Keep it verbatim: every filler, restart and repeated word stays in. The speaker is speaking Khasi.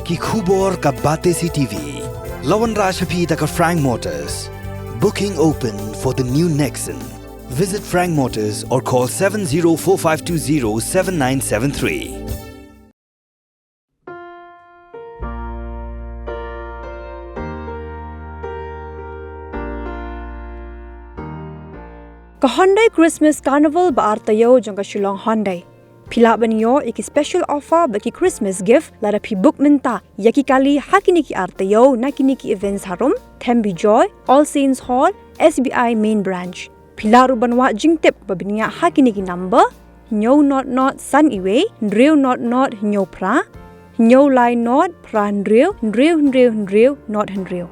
Ki khubor ka Batesi TV. La wanrah sha phi da ka Frank Motors. Booking open for the new Nexon. Visit Frank Motors or call seven zero four five two zero seven nine seven three. Ka Hyundai Christmas Carnival ba ar taïew jong ka Shillong Hyundai. Phi lah ban ïoh ïa ki special offer bad ki Christmas gift lada phi book mynta ïa ki kali ha kine ki ar taïew na kine ki events harum, Them Be Joy, All Saints Hall, S B I Main Branch. Phi lah ruh ban wad jingtip ba bniah ha kine ki number: hynñiew nod nod san wei, hynriew nod nod hynñiew phra, hynñiew lai nod phra hynriew, hynriew hynriew hynriew nod hynriew.